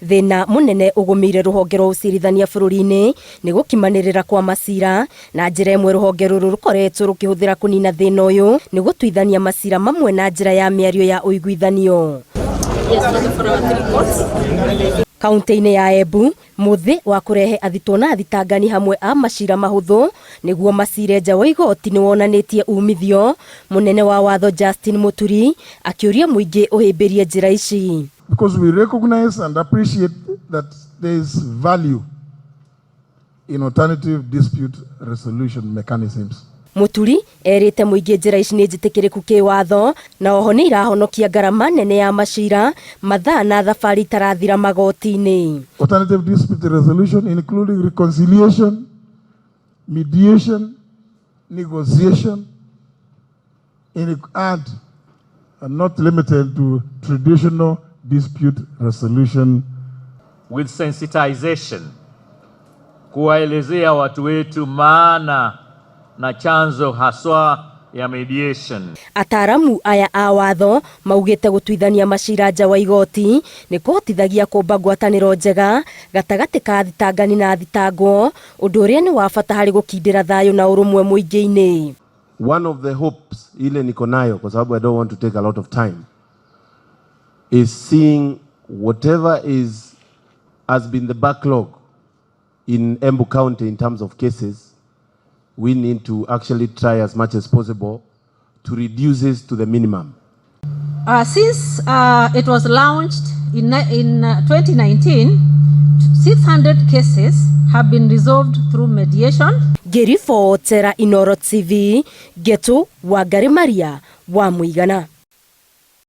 Thĩna mũnene ũgũmĩire rũhonge rwa ũcirithania bũrũri-inĩ nĩ gũkimanĩrĩra kwa macira, na njĩra ĩmwe rũhonge rũrũ rũkoretwo rũkĩhũthĩra kũnina thĩna ũyũ nĩ gũtuithania macira mamwe na njĩra ya mĩario ya ũiguithanio. Kauntĩ-inĩ ya Embu, mũthĩ wa kũrehe athitwo na athitangani hamwe a macira mahũthũ nĩguo macire nja wa igoti nĩ wonanĩtie umithio, mũnene wa watho Justin Muturi akĩũria mũingĩ ũhĩmbĩrie njĩra ici. Because we recognize and appreciate that there is value in alternative dispute resolution mechanisms. Muturi erĩte mũingĩ njĩra ici nĩ njĩtĩkĩrĩku kĩwatho na oho nĩ irahonokia ngarama nene ya macira, mathaa na thabarĩ itarathira magoti-inĩ. Alternative dispute resolution including reconciliation, mediation, negotiation, and are not limited to traditional dispute resolution. With sensitization, kuwaelezea watu wetu maana na chanzo haswa ya mediation. Ataramu aya a watho maugĩte gũtuithania macira nja wa igoti nĩ kũhotithagia kũmba ngwatanĩro njega gatagatĩ ka athitangani na athitangwo, ũndũ ũrĩa nĩ wa bata harĩ gũkindĩra thayũ na ũrũmwe mũingĩ-inĩ. One of the hopes ile niko nayo, kwa sababu I don't want to take a lot of time, is seeing whatever is has been the backlog in Embu County in terms of cases, we need to actually try as much as possible to reduce this to the minimum. Since it was launched in 2019, 600 cases have been resolved through mediation. Ngĩribotera Inoro TV, Ngetu Wangari Maria wa Mũigana.